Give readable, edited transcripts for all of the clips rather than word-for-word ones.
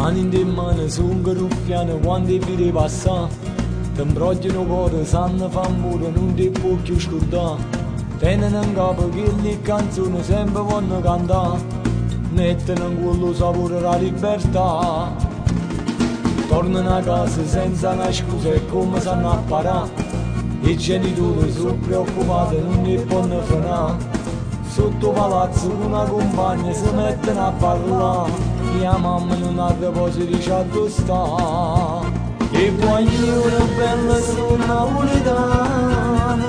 Mani in de mani songo ruffiane quando 'e vide 'e passà. Te 'mbrogliano 'o core, sanno fa ammore, nun te può cchiù scurdà. Teneno 'ncapo chelli canzone, sempre vonno cantà. Mettono 'ncuollo 'o sapore d' 'a libertà. Tornano a casa senza na scusa e come sanno apparà. I genitori sono preoccupati, nun 'e ponno frenà. Sotto 'o palazzo cu na compagna si mettono a parlà. E 'a mamma nun arreposa dice addò sta. E guaglione belle so' napulitan,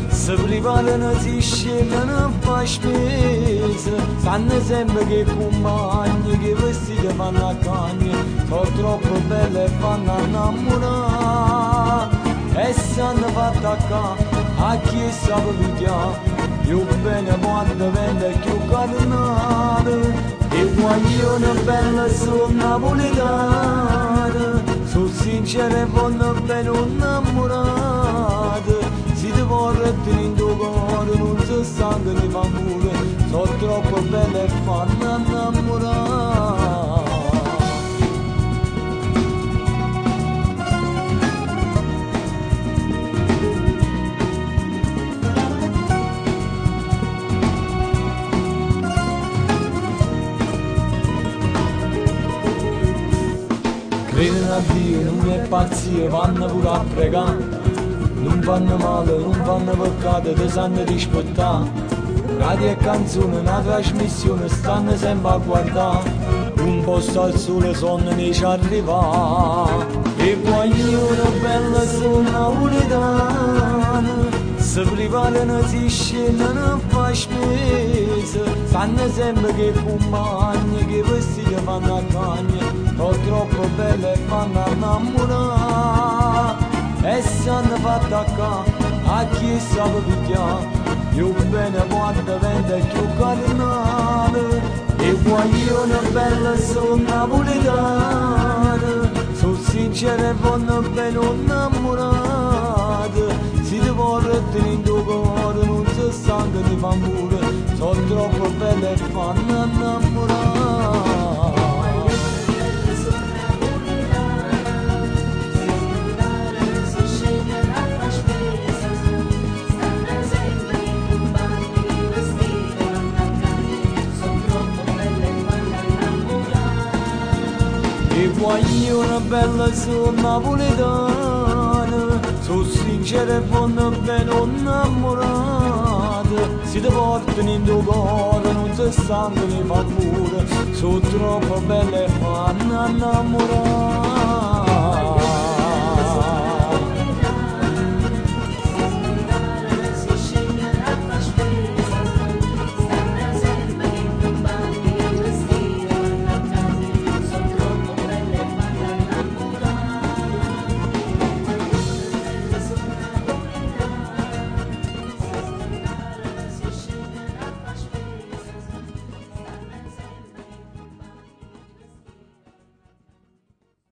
si preparano si scendono a fa spesa, stanno sempre che cumpagni, che vestiti fanno a cagna, sono troppo belle e fanno annammurà. E s'hanno fatta ccà, a chi sape piglià, più bene quando vende più carnale. E guaglione belle so' napulitan, so' sincere e vonno bene 'o 'nnammurate. Si te portano dint' 'o core nun si stancano 'e fa ammore, so' troppo belle e fanno annammurà. Credono a Dio, nun è pazzia, vanno pure a pregà. Nun fanno male, nun fanno peccato, te sanno rispettà. Radio e canzone, una trasmissione, stanno sempre a guardà. Un posto al sole sonno ne ci arriva. E guaglione bella sono napulitan, si preparano, si scendono a fa spesa, stanno sempre che compagni, che vestiti fanno a cagna, sono troppo belle e fanno annammurà. E s'hanno fatta ccà, a chi sape piglià, più bene quando vende più carnale. E guaglione belle sono napulitan, sono sincere e vonno bene 'o 'nnammurate. Si te portano dint' 'o core nun si stancano 'e fa ammore, sono troppo belle e fanno annammurà. E guaglione bella sono napulitan, sono sincere e vonno bene 'o 'nnammurate. Si te portano dint' 'o core nun si stancano 'e fa ammore, sono troppo belle e fanno annammurà.